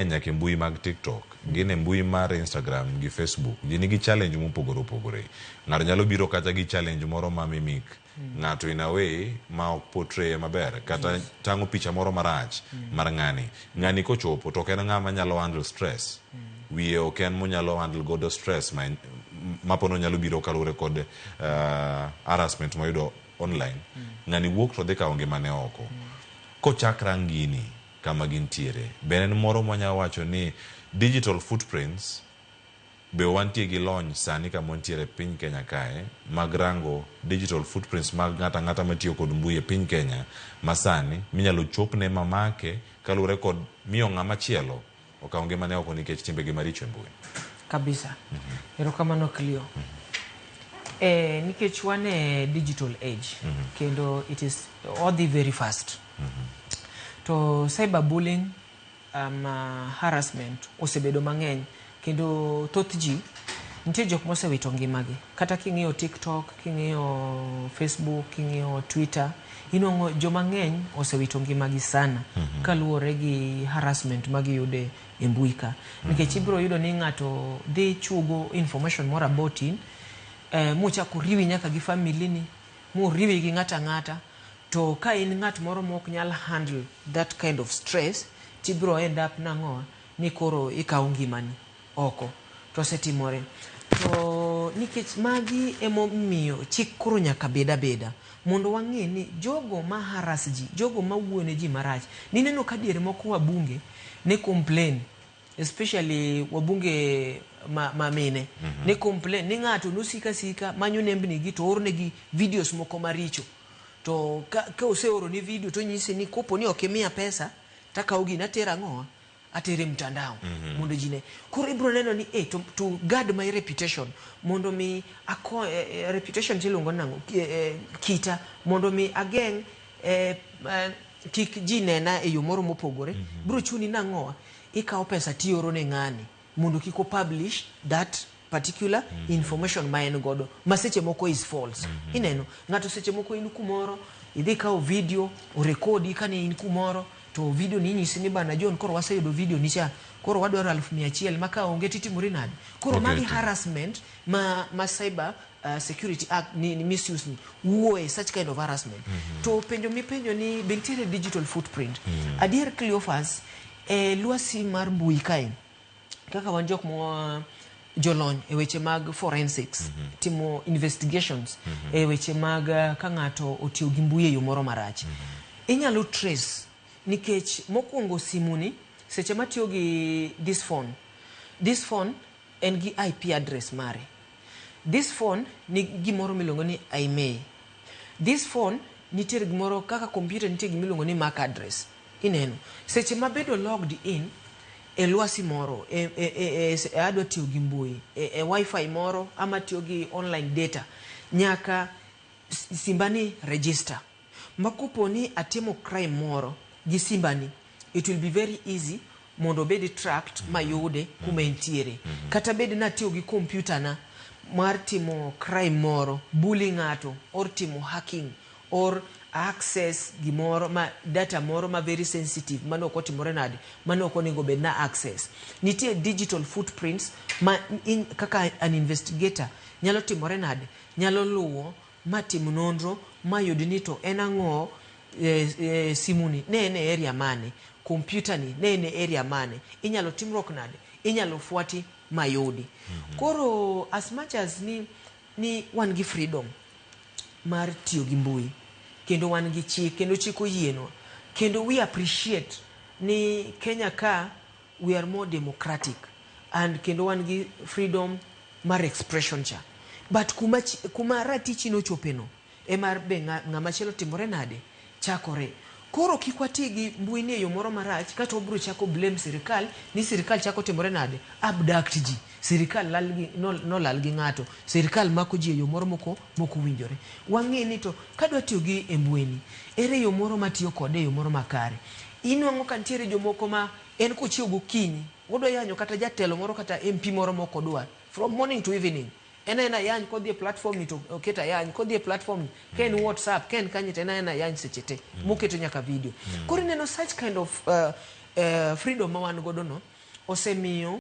Nyaka e mbui mag TikTok, gin e mbui mar Instagram gi Facebook. Ji nigi challenge mopogore opogore. Ng'ato nyalo biro kata gi challenge moro ma mimic ng'ato in a way ma ok portray maber kata tang'o picha moro marach mar ng'ani. Ng'ani kochopo to ok en ng'ama nyalo handle stress. Wiye ok en monyalo handle godo stress ma mapono nyalo biro kaluwore kod harassment moyudo online. Ng'ani wuok to dhi kawo ngimane oko. Kochak rang gini kama gintiere. Be en moro mwanyalo wacho ni digital footprints be wantie gi lony sani kama wantiere e piny Kenya kae mag rango digital footprints mag ng'ato ang'ata matiyo kod mbui e piny Kenya masani minyalo chopne mamake kaluwore kod miyo ng'ama chielo okawo ngimane oko nikech timbegi maricho e mbui. Kabisa. Erokamano Clio. Nikech wan e digital age kendo it is odhi very fast. To cyberbullying, harassment osebedo mang'eny kendo thoth ji nitie jok mosewito ngimagi. Kata king'iyo TikTok, king'iyo Facebook, king'iyo Twitter, inwang'o joma ng'eny osewito ngimagi sana kaluwore gi harassment magiyudo e mbui ka. Nikech ibiro yudo ni ng'ato dhi chuogo information moro about in, mochak oriwi nyaka gi family ni, moriwi gi ng'ato ang'ata, to ka in ng'at moro mok nyal handle that kind of stress, tibiro end up nang'o ni koro ikawo ngimani oko. To osetimore. To nikech magi emomiyo chik koro nyaka bed abeda mondo wang'e ni jogo ma harass ji, jogo ma wuoyo ne ji marach. Nineno ka diere moko wabunge ne complain, especially wabunge ma mine ne complain ni ng'ato nosika sika manyo nembni gi to ornegi videos moko maricho. To ka oseoro ni video to onyisi ni kopo ni ok imiya pesa takawo gini atero ang'owa atere mtandao mondo ji ne. Koro ibiro neno ni to guard my reputation mondo mi ako reputation tiluongo nang'o, kita mondo mi ageng' kik ji nena e yo moro mopogore. Biro chuni nang'owa ikawo pesa tioro ne ng'ani mondo kik o publish that particular information ma en godo ma seche moko is false. Ineno ng'ato seche moko in kumoro idhi kawo video orekodi kane in kumoro to video ni inyisi ni bana John koro waseyudo video ni cha koro wadwaro 100,000 ma ka onge titimori nade. Koro magi harassment ma cyber security act ni misuse ni wuoye such kind of harassment. To penjo mipenjo ni be nitiere digital footprint. Adier Cleophas, e lwasi mar mbui kae kaka wan jok ma jolony e weche mag forensics, timo investigations e weche mag ka ng'ato otiyo gi mbui e yo moro marach, inyalo trace nikech mokwongo simu ni seche matiyo gi this phone, this phone en gi IP address mare, this phone ni gimoro miluongo ni IMEI, this phone nitiere gimoro kaka computer nitie gimiluongo ni MAC address. Ineno seche mabedo logged in e lwasi moro e adwa tiyo gi mbui e wifi moro ama tiyo gi online data nyaka simbani register ma kopo ni atimo crime moro gi simbani, it will be very easy mondo obed tracked mayude kuma entiere. Kata bed natiyo gi computer na mar timo crime moro, bully ng'ato or timo hacking or access gimoro ma data moro ma very sensitive mane ok otimore nade mane ok onego bed na access, nitie digital footprints ma kaka an investigator nyalo timore nade nyalo luwo ma tim nonro mayud ni to en ang'o, simuni ne en e area mane, computer ni ne en e area mane, inyalo timruok nade, inyalo fuati mayudi. Koro as much as ni wan gi freedom mar tiyo gi mbui kendo wan gi chik kendo chik oyienwa kendo we appreciate ni Kenya ka we are more democratic and kendo wan gi freedom mar expression cha, but kuma ratichi nochope no ema be ng'ama chielo timore nade chakore. Koro kik wati gi mbui ni e yo moro marach kato wabiro chako blame sirikal ni sirikal chako timore nade abduct ji, sirikal lal gi nolal gi ng'ato, sirikal mako ji e yo moro moko owinjore. Wang'e ni to kadwa tiyo gi e mbui ni ere yo moro matiyo kode e yo moro makare. Inwang'o ka nitiere jomoko ma en kochiew gokinyi odwa yanyo kata jatelo moro kata MP moro mok odwar from morning to evening en aena yany kodhi e platform ni to oket ayany kodhi e platform ni ka en WhatsApp ka en kanye to en aena yany seche te moketo nyaka video. Koro ineno such kind of freedom ma wan godo no. osemiyo.